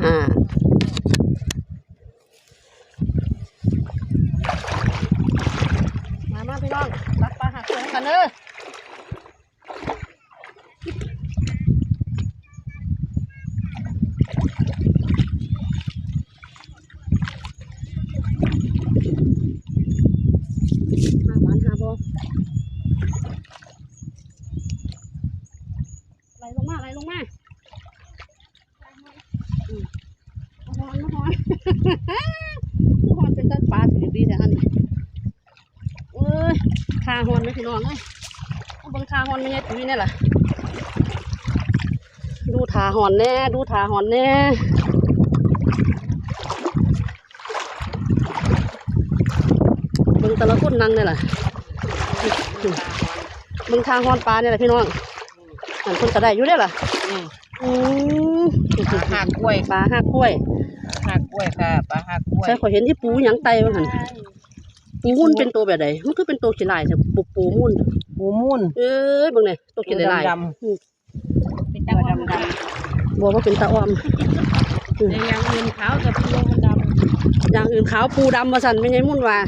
ອ່າ ມາ ມາ ພີ່ນ້ອງ ຕັກປາຫາກເກີນກັນເດີ. ຫາໝານຫາບໍ່ ໄຫຼລົງມາ ໄຫຼລົງມາ. ອືມ ມາຮອນ ມາຮອນ ຄືຮອນເປັນຕາປາຖືກດີແທ້ຫັ້ນນີ້. ໂອ້ຍ ທ່າຮອນເດ້ພີ່ນ້ອງເອີຍ ມາເບິ່ງທ່າຮອນແມ່ໃຫຍ່ຕຸ້ຍແດ່ລະ ດູທ່າຮອນແດ່ ດູທ່າຮອນແດ່. ເບິ່ງແຕ່ລະຄົນນັ່ງແດ່ລະ ເບິ່ງທ່າຮອນປາແດ່ລະພີ່ນ້ອງ. ອັນເພິ່ນກະໄດ້ຢູ່ເດ້ລະ ອືມ ອືມ ປາຫາກກ້ວຍ ປາຫາກກ້ວຍ ຫາກກ້ວຍຄ່ະ ປາຫາກກ້ວຍ. ໃຊ່ ຂ້ອຍເຫັນອີປູຫຍັງໄຕ່ວ່າຫັ້ນ ປູມູນເປັນໂຕແບບໃດ ມັນຄືເປັນໂຕຂີ້ລ້າຍແທ້ ປູມູນ ປູມູນ ເອີຍ ເບິ່ງແດ່ ໂຕຂີ້ລ້າຍ ໂຕດຳໆ ອືມ ເປັນຕາອ່ອມ ບໍ່ ບໍ່ເປັນຕາອ່ອມ ອືມ ແຕ່ຢ່າງອື່ນຂາວ ແຕ່ປູມັນດຳ ຢ່າງອື່ນຂາວ ປູດຳວ່າຊັ້ນ ແມ່ໃຫຍ່ມູນວ່າ.